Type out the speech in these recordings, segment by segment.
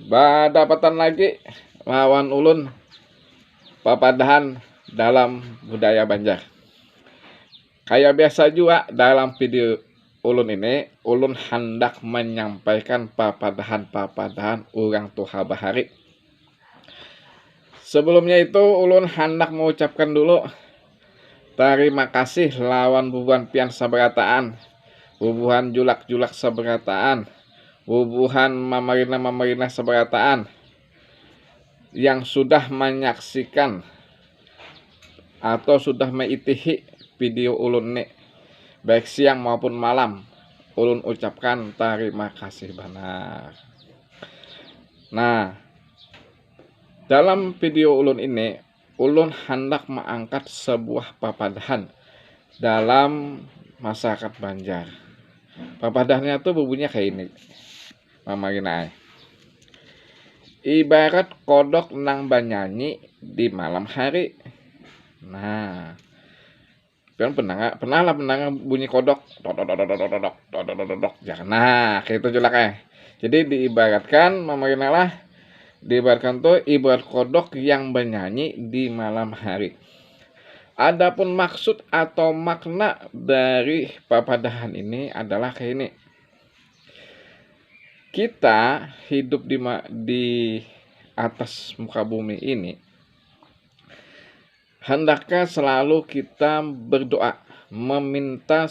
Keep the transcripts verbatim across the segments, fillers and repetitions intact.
Badapatan lagi lawan ulun papadahan dalam budaya Banjar. Kaya biasa jua dalam video ulun ini, ulun handak manyampaikan papadahan-papadahan urang tuha bahari. Sebelumnya itu, ulun handak mengucapkan dulu tarima kasih lawan bubuhan pian sabarataan, bubuhan julak-julak sabarataan, bubuhan mamarina-mamarina sabarataan yang sudah menyaksikan atau sudah meitihi video ulun ni, baik siang maupun malam. Ulun ucapkan tarima kasih banar. Nah, dalam video ulun ini, ulun handak maangkat sebuah papadahan dalam masyarakat Banjar. Papadahannya tu bubunyinya kayak ini, mamarina ai. Ibarat kodok nang banyanyi di malam hari. Nah, pian pernah nggak? Pernah lah mendengar bunyi kodok, dodok, dodok, dodok, dodok, dodok, dodok. Jangan, nah, kayak itu julak eh. Jadi diibaratkan, mamarina lah, diibaratkan tuh ibarat kodok yang bernyanyi di malam hari. Adapun maksud atau makna dari papadahan ini adalah kayak ini. Kita hidup di ma-, di atas muka bumi ini, hendaknya selalu kita berdoa, meminta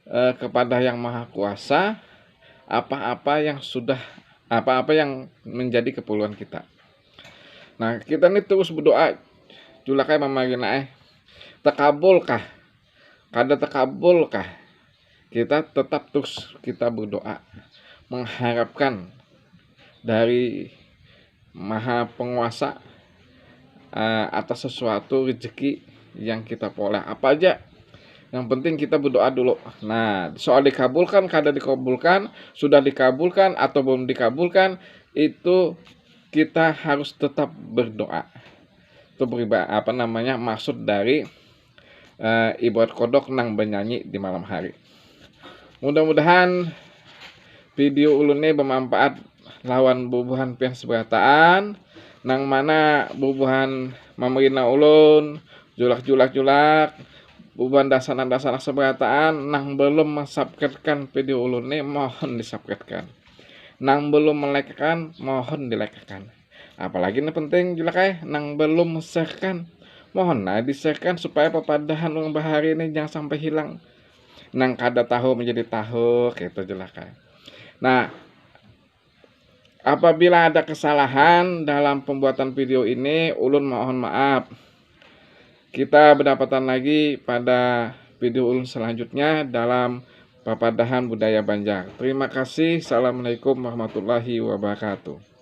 eh, kepada Yang Maha Kuasa apa-apa yang sudah, apa-apa yang menjadi keperluan kita. Nah, kita ini terus berdoa, julak ai mamarina eh. Tekabulkah? Kada tekabulkah? Kita tetap terus kita berdoa, mengharapkan dari Maha Penguasa eh, atas sesuatu rezeki yang kita peroleh apa aja. Yang penting kita berdoa dulu. Nah, soal dikabulkan, kada dikabulkan, sudah dikabulkan atau belum dikabulkan, itu kita harus tetap berdoa. Itu beriba-, apa namanya, maksud dari eh, ibarat kodok nang bernyanyi di malam hari. Mudah-mudahan video ulun ni bermanfaat lawan bubuhan pian seberataan, nang mana bubuhan mamarina ulun, julak-julak-julak, bubuhan dasanak-dasanak seberataan nang belum mensubscribekan video ulun ni, mohon disubscribekan. Nang belum melikekan, mohon dilikekan. Apalagi nang penting julak ai, nang belum mensharekan, mohon nah disharekan supaya papadahan urang bahari ni jangan sampai hilang. Nang kada tahu menjadi tahu, gitu julak ai. Nah, apabila ada kesalahan dalam pembuatan video ini, ulun mohon maaf. Kita berdapatan lagi pada video ulun selanjutnya dalam papadahan budaya Banjar. Terima kasih. Assalamualaikum warahmatullahi wabarakatuh.